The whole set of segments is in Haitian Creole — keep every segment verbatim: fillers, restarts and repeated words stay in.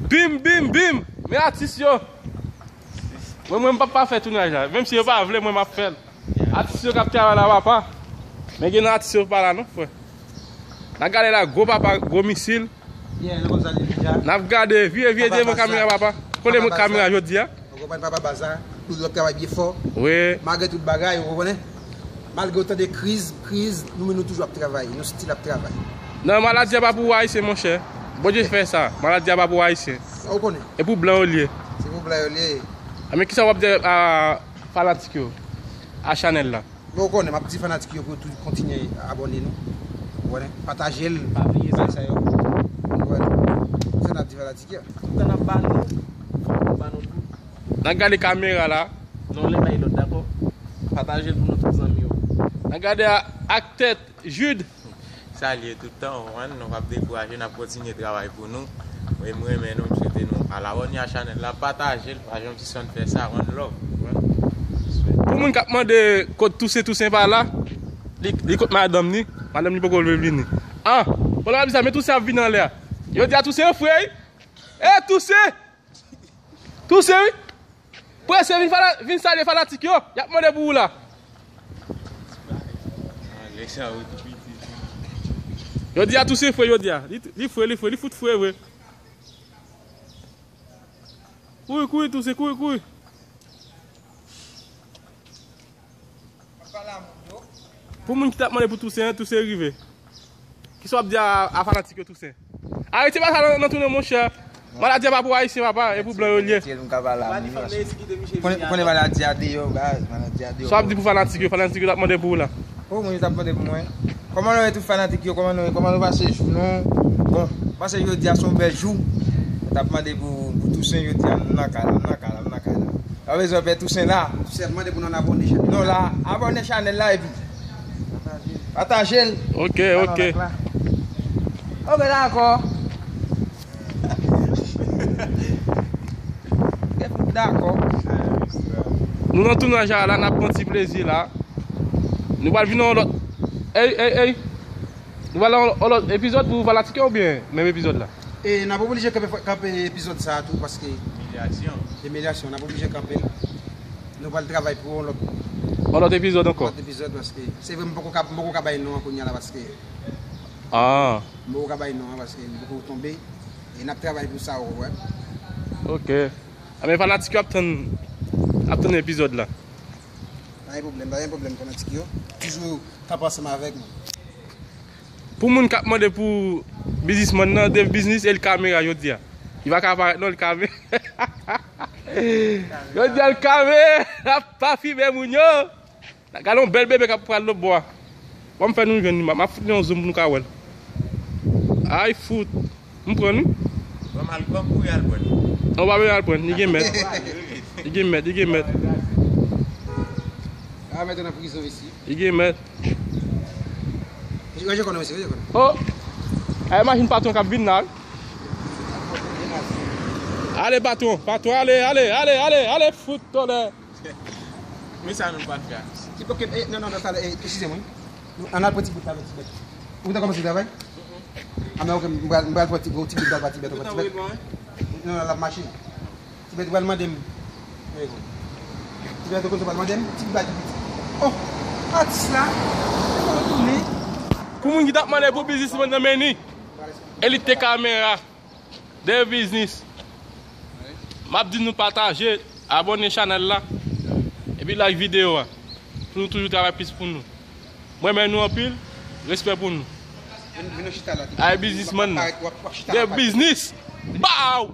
Bim, bim, bim! Men atis yo! Mwen, mwen, m p ap pa fè tounaj la. Menm si yo pa vle, mwen, m ap fè l. Atis yo k ap travay la, papa. Men gen nan atis yo pa la, non, frè. N ap gade la, gwo papa, gwo misil. N ap gade, vire, vire devan kamera, papa. Kole mwen kamera jodi a. Ou konprann, papa Baza, nou ap travay byen fò. Wi. Malgre tout bagay, ou konprann? Malgre otan de kriz, kriz, nou menm nou toujou ap travay, nou still ap travay. Non, maladi a pa pou Ayisyen, monchè. Bondye fè sa. Maladi a pa pou Ayisyen. Ou konnen. E pou blan yo l ye. Se pou blan yo l ye. A, men kisa w ap di a fanatik yo? A chanèl la. Men ou konnen, m ap di fanatik yo pou yo tou kontinye abòne nou. Ou konnen, pataje l. Pa bliye sa, sa yo. Ou konnen. Se n ap di fanatik yo. Tout tan n ap ba nou, fòk nou ba nou tou. N ap gade kamera la. Non, lè bay lòt, dakò? Pataje l pou nou tout zanmi yo. N ap gade a, ak tèt Jude. Sa l ye tout tan, ou konprann, nou p ap dekouraje, n ap kontinye travay pou nou. E m renmen nou, m swete nou al abòne a chanèl la, pataje l, pa janm sispann fè sa, one love, ou konprann? Pou moun k ap mande kot Toussaint, Toussaint pa la, li, li kot madanm ni, madanm ni poko vle vini. Ah, pandan m ap di sa, men Toussaint ap vin anlè a. Yo di a Toussaint fre wi. E Toussaint! Toussaint wi! Prese vin fana-, vin salye fanatik yo. Y ap mande pou ou la. Yo di a Toussaint fre, yo di a. Li, li fre, li fre, li fout fre vre. Kouri, kouri, Toussaint, kouri, kouri. Pou moun ki t ap mande pou Toussaint, Toussaint rive. Kisa w ap di a, a fanatik yo Toussaint? Ayiti pa sa nan, nan tounen, monchè. Maladi a pa pou Ayisyen, papa, e pou blan yo l ye. Konnen, konnen maladi a deyò, baz, maladi a deyò. Sa w ap di pou fanatik yo, fanatik yo t ap mande pou ou la. Oh, moun yo t ap mande pou mwen. Kòman nou ye tout fanatik yo, kòman nou ye, kòman nou pase jou nou? Bon, pase jodi a se yon bèl jou. Yo t ap mande pou, pou Toussaint, jodi a m nan kay la, m nan kay la, m nan kay la. Pa bezwen pè Toussaint la. Toussaint ap mande pou nou abòne chanèl la. Non, la, abòne chanèl la epi pataje l. Ok, ok. Ok, dakò. Dakò. Nou nan tounaj la, n ap pran ti plezi la. Nou pral vin nan yon lòt. Ey, ey, ey. Nou pral nan yon lòt epizòd pou fanatik yo oubyen menm epizòd la? E n ap oblije kanpe, kanpe epizòd sa a tou paske emilyasyon. Emilyasyon, n ap oblije kanpe l. Nou pral travay pou yon lòt. Yon lòt epizòd ankò. Lòt epizòd paske se vre m poko ka, m poko ka bay non an kounye a la paske Ah. M poko ka bay non an paske m poko tonbe. E n ap travay pou sa, ou wè. Ok. Enben fanatik yo ap tann, ap tann epizòd la. Pa gen pwoblèm, pa gen pwoblèm fanatik yo. Toujou kanpe ansanm avèk nou. Pou moun k ap mande pou biznismann nan, Dave Business, e l kamera jodi a. Li pa ka aparèt non, l kame. Jodi a l kame, l ap pa fimen moun yo. Gade yon bèl bebe k ap pral lòtbò a. Ban m fè nou jwenn li, m ap fout li yon zoom pou nou ka wè l. Ay fout. M pran li. Ban m al, ban m kouri al pran li. Non, pa bezwen al pran li, li gen mèt. Li gen mèt, li gen mèt. A, mèt nan prizon isi. Li gen mèt. Ranje kò nan mesye, ranje kò nan. Oh! Ay, imajin patwon k ap vin la wi. Ale patwon, patwon, ale, ale, ale, ale, ale, fout tòlè. Men sa nou pral fè a. Ti poke, eh, non, non, non, talè, eh, eskize mwen. Nou, ann al pran ti bout la, ti bèt. Ou gentan kòmanse travay? A, men ok, m pral, m pral pran ti, ti bout la, ti bèt, ti bèt. Non, non, l ap mache. Ti bèt pral mande m. Ti bèt konn pral mande m, ti bèt piti. Oh, atis la, se pou retounen. Pou moun ki t ap mande pou biznismann nan men ni. Elite kamera. Dave Business. M ap di nou pataje, abòne chanèl la, epi like videyo a. Pou nou toujou travay plis pou nou. Mwen renmen nou anpil, respè pou nou. Ay biznismann nan. Dave Business. Baw!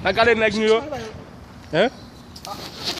N a gade nèg nou yo. Hein?